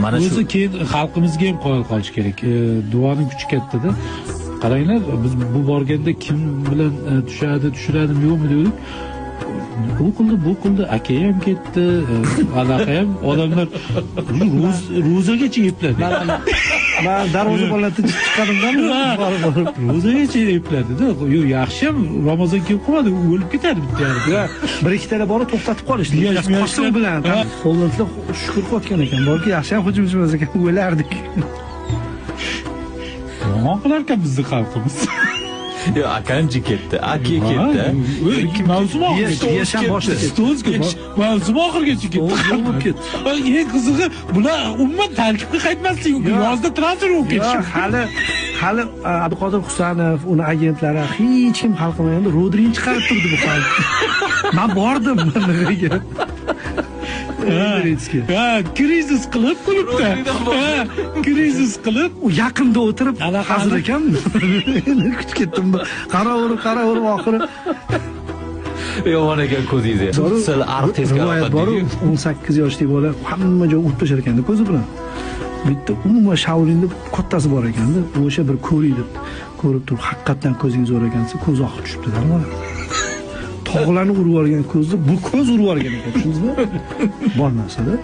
Mana shu O'zi keyin xalqimizga ham qoyil qolish kerak. Duoning kuchi kattada. Qaranglar, biz bu borganda kim bilan tushadi, tushiradimi, yo'qmi dedik. U qildi, bu qildi, aka ham ketdi, anaqa ham odamlar ro'zagacha epladi. Man darvozabonlar tinchib chiqqanimdan borib borib. Ro'zagacha epladi-da. Yo'q, yaxshi ham Ramazon kelib qolmadi, u o'lib ketadi bitta yarim. Ya, bir ikkitala borib to'xtatib qolishdi. Yosh, Qosim yoshlar. bilan. Hollandlar shukur qilayotgan ekan. Borki, yaxshi ham hujumchi emas ekan, o'lardik. Yomon qilar ekan bizni xalqimiz. Yo, Akanji ketdi, Ake ketdi. Mavsum oxirigacha. Yesh ham boshida ketdi. Stones mavsum oxirigacha ketdi. Stones bo'lib ketdi. Eng qizig'i, bular umuman tarkibga qaytmasligi mumkin. Yo'q. Yozda transfer bo'lib ketishi Yo'q, mumkin. hali Abduqodir Husanov, uni agentlari hech kim hal qilmaganda Rodrini chiqarib turdi bu hal. Men bordim nimaga. Emirates-ga. Ha, krizis qilib klubda. Ha, krizis qilib U yaqinda o'tirib Anaqa- hazil ekanmi? Endi kuch ketdim. Qaraverib, qaraverib oxiri Yomon ekan ko'zingiz. Sil ariq teskari Rivoyat ovqat bor, deydi-yu. 18 yoshli bola hamma joy o't tashlar ekanda ko'zi bilan. Bitta umuman Shaolinni kattasi bor ekanda, o'sha bir ko'ring deb ko'rib turib, haqiqatdan ko'zing zo'r ekan desa, ko'zi oqib tushibdi bola. Tog'larni urib yuborgan ko'zni bu ko'z urib yuborgan ekan, tushundingizmi? Bor narsada.